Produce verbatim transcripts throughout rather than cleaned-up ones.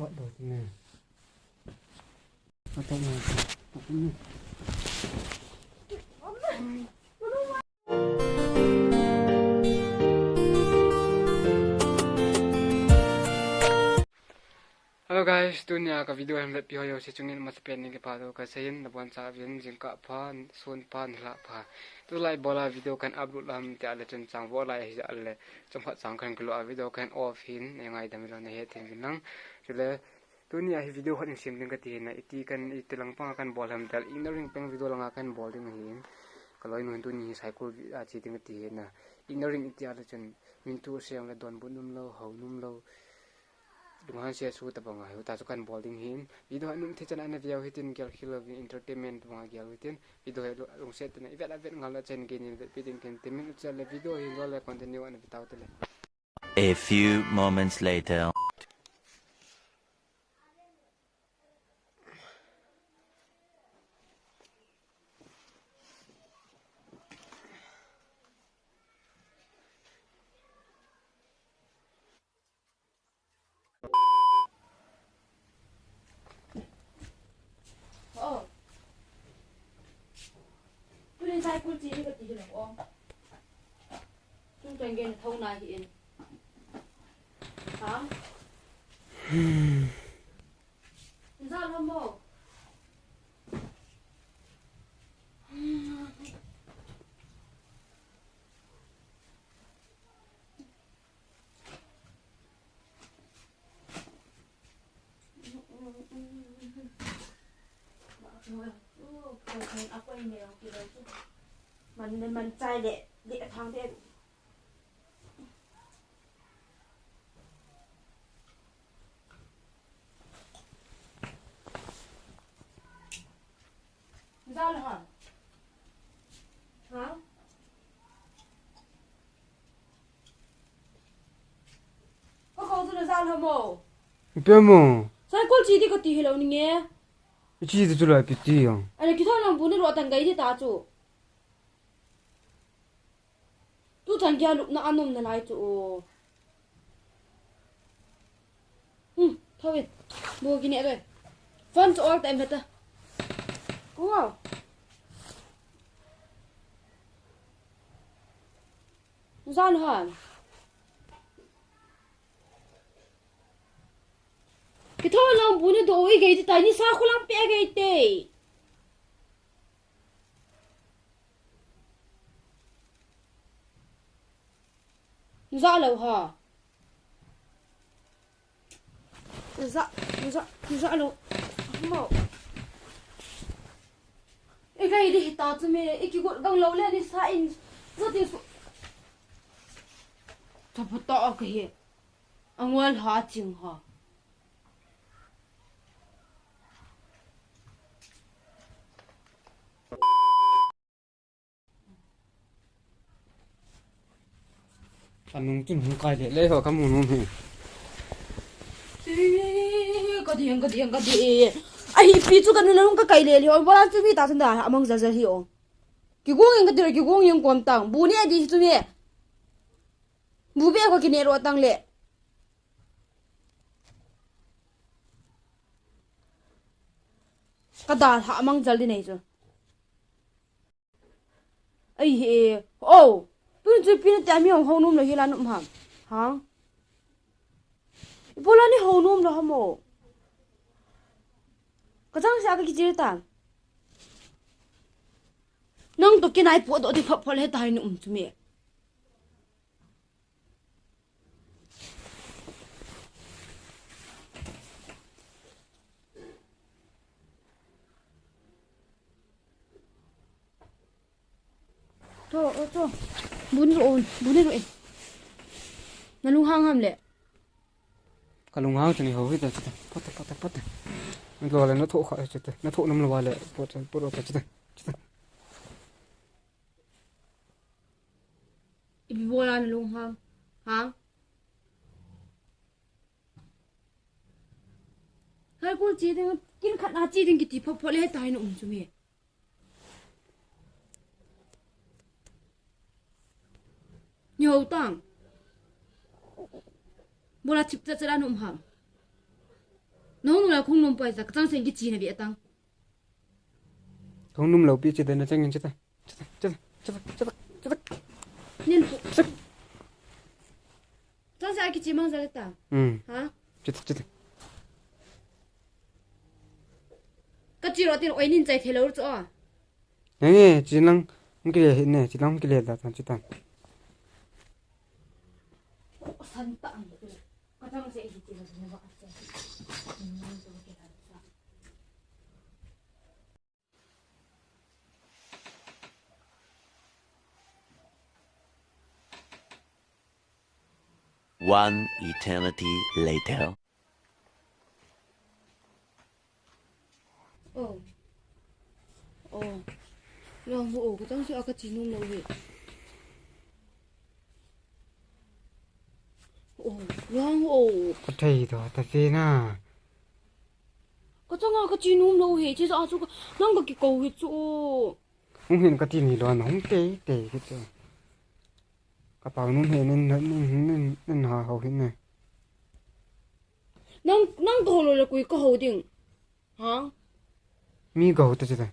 Hello guys, tunia ka video hin vetpi ho jouse chungin masapen in kipa thu kaseiyin, nabonchauvin jingkah pha, sun pha, nilhah pha. Tulai bola video kahin upload lam tia le chun chang vo lai hija le, chomkhat chang kahin kiloh a video kahin off hin, nei ngaidam lou nahet uvin lang. Chule, tunia hi video hot in sem ding kati hina, iti kahin, iti lang panga kahin bol ham tia le, ignoring peng video langa kahin bol ding ahin. Ka loinu hin tuni hi cycle a che ding kati hina. Ignoring iti a le chun, min thu sem le donbut nom lou, hou nom lou. Lunghan sia su tabang a, hita chu kahin bol ding hin. Video anung thei chan ana veu hitin gel khel louvin entertainment tabang a gel hitin. Video hi lu-, lungset tena, ivet avet ngal a chen gei nin vetpi ding kahin ti min u chale video hi lo le continue ana ve tau tele. A few moments later. Oh. Tuni cycle che ding kati hilou o. Tun tang gen thou na hi in. Ha? Nza lou mo. Man, man chai le, le thang de. Zal ha. Ha? Ka ko chu na zal ha mo. Ipi mo? Cycle che ding kati hilou ni nge. Che ding chu lai ipi ti jong. Ana kithou nang bu ni ro tang gai di ta chu. Tu chan kia lupna anom nalai chu o. Hmm, thou in. Bu kine toi. Phone chu ol ta em heta. Wow. Zan han. Kithou nang bu ni do i gei ti tai ni sa khulang pe gei te. Za lou ha. Za, za, za lou. Mo. I kai di hita chu me, i kigot gang lou le ni sa in. Za ti su. Chapata a ka hi. Angol ha ching ha. Anung chun hung kai le le ho ka mu nom hi. Ka ding, ka ding, ka ding. Ahi pi chu ka nu na hung ka kai le le ho. Bola chu mi ta chun da amang za za hi o. Kigong ing ka ti ro, kigong ing kom tang. Bu ni a di chu mi. Bu be ko kine ro tang le. Ka da ha mang jal di nei chu. Ai he, oh, tun chu pin te mi hong hong nom lo hi la nom ham. Ha? Ibola ni hong nom lo ham o. Ka chang sa ka kichir ta. Nang to kinai po do di phap phol he ta hai nom chu mi. Tho, o, tho. Bun ro, bun ro e. Na lunghang ham le. Ka lunghang tani ho hita chita. Pata, pata, pata. Lo le na tho kha chita. Na tho nam lo wa le. Pata, pata, pata chita. Chita. Ipi bola na lunghang. Ha? Hai kul chi ding, kin khat na chi ding kiti phap phap le tai na um chu mi. Ni ho tang. Bola chip cha cha la na um ham. Nahung nom lou, kahung nom poi sa, kachangseh in kiche nave tang. Kahung nom lou pi, che ta, nachang in che ta. Che ta, che ta, che ta, che ta, che ta. Nin pu. Che ta. Changseh a kiche mang jale ta. Hmm. Ha? Che ta, che ta. Kache lou tin oi nin chai thei lou chu a. Nge, che lang, hung kile hi ne, che lang hung kile da tan, che tan. San ta ang. Kachangseh a kiche lou chu ne ba. One eternity later. Oh. Oh. Lang ho, oh, kachangseh a kache nom lou hi. Oh, lang ho, oh. Ka thei to, ta fe na. Kachang a kache nom lou hi, che sa a chu ka, nang kakikou hi chu. Hung hin kati ni lou, hung tei tei hi chu. Ka pau nom hi nin, nin, nin, nin ha ho hin ne. Nang, nang kahou lou le koi kahou ding. Ha? Mi kahou ta che ta.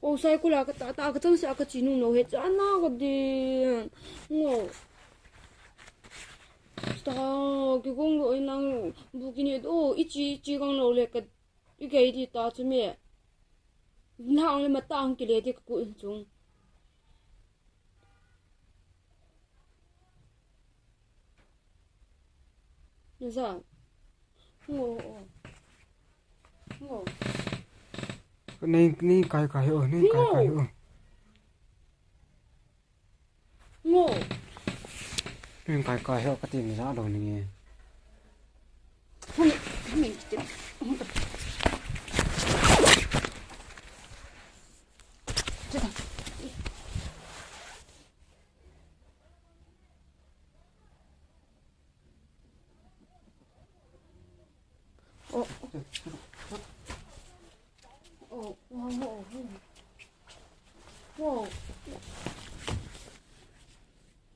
O, sai kula ka ta, ta kachangseh a kache nom lou hi, cha na ka din. Ngo. Ta, kikong lou nang, bu kini do, ichi, ichi kang lou le ka, i kei di ta chu me. Na ang le mata ang kile di ka ku in chung. Naza. Ngo, o. Ngo. Nei, nei kai kai o, nei kai kai o. Ngo. Nei kai kai o, kati ni za lo ni nge. Hum, hum, hum. Oh. Oh, oh, oh, oh. Wow.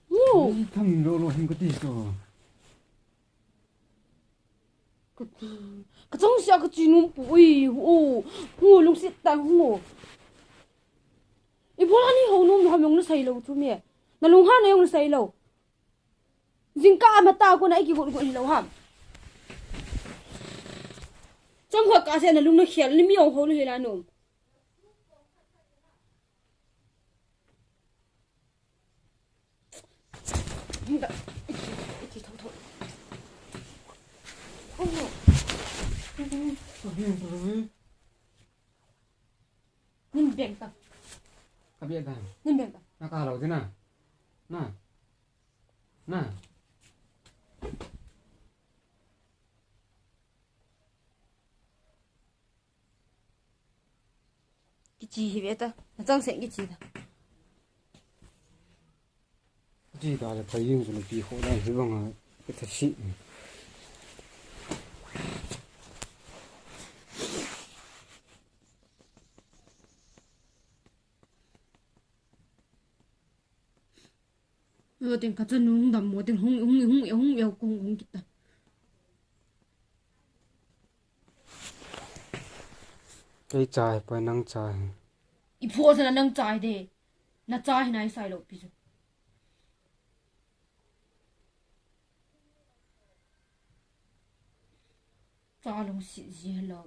Wow. Ni thang lo lo him kati so. Ka, kachangseh a kache nom poi, o, o, lungset tah, o. Ibola nei hou nom lou ham jong nasei lou chu me. Nalunghan a jong nasei lou. Jingkah a mata kona ikigot got hilou ham. Chang ho kasei nalung nakhel, nei mi jong hou lou hila nom. Nin beng ta. Ka beng ta. Nin beng ta. Na ka lo dina. Na. Na. Kiche hi ve ta, na changseh kiche ta. Kiche ta le phai jing chu le pi kho dan hi bang a, ka tha si. Lo tin kachanu hung dammo tin hung, hung, hung, hung, hung, hung kita. Kei chai, poi nang chai. Ipho sana nang chai de. Na chai nai sai lo pi chu. Cha lungset ji lo.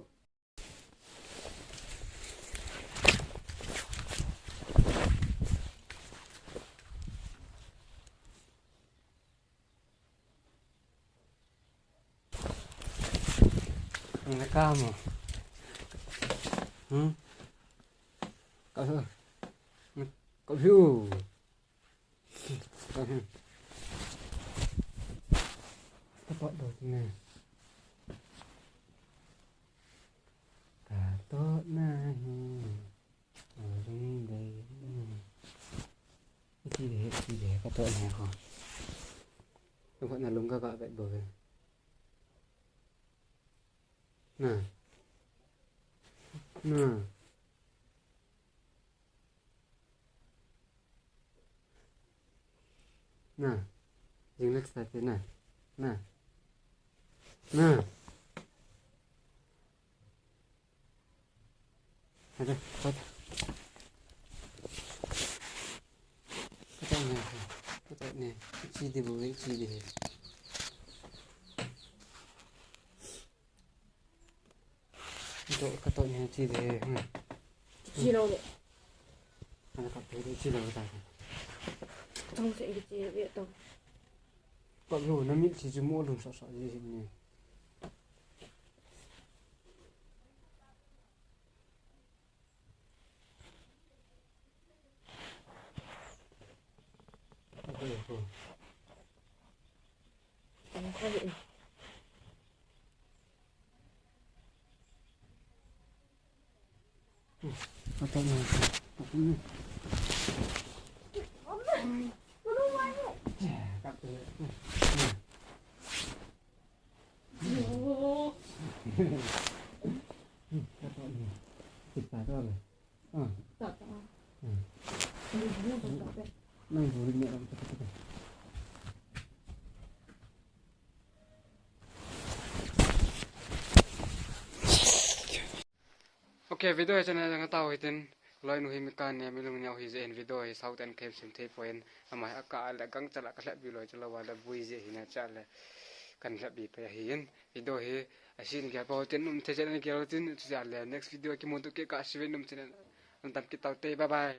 Nang ka mo. Hmm? Ka, ka view. Ka, hmm. Ka pa do ne. Ka to na hi. Lung dei. Iti de, iti de, ka to na ko. Ko na lung ka ka vet bo ve. Na. Na. Na. Jing next time na. Na. Na. Ada, ada. Kata ne, kata ne. Chi de bu, chi de. Kata, kata ne, chi de. Hmm. Chi lo de. Ana kap de, chi lo ta. Tong se ki chi de tong. Kap lo, na mit chi chu mo lum sa sa ji ne. Ok, video hi channel jang tau hitin. Loi nu hi mi kan ne mi lung neo hi je in video hi sau ten kem sim thei poin. Ama hi aka le gang chala ka lep bi loi chala wa le bui je hi na cha le kan lep bi pe hi in. Video hi a sin ke pa tin um the channel ke tin chu ja le next video ki mun tu ke ka si ve num channel. An tam ki tau te, bye bye.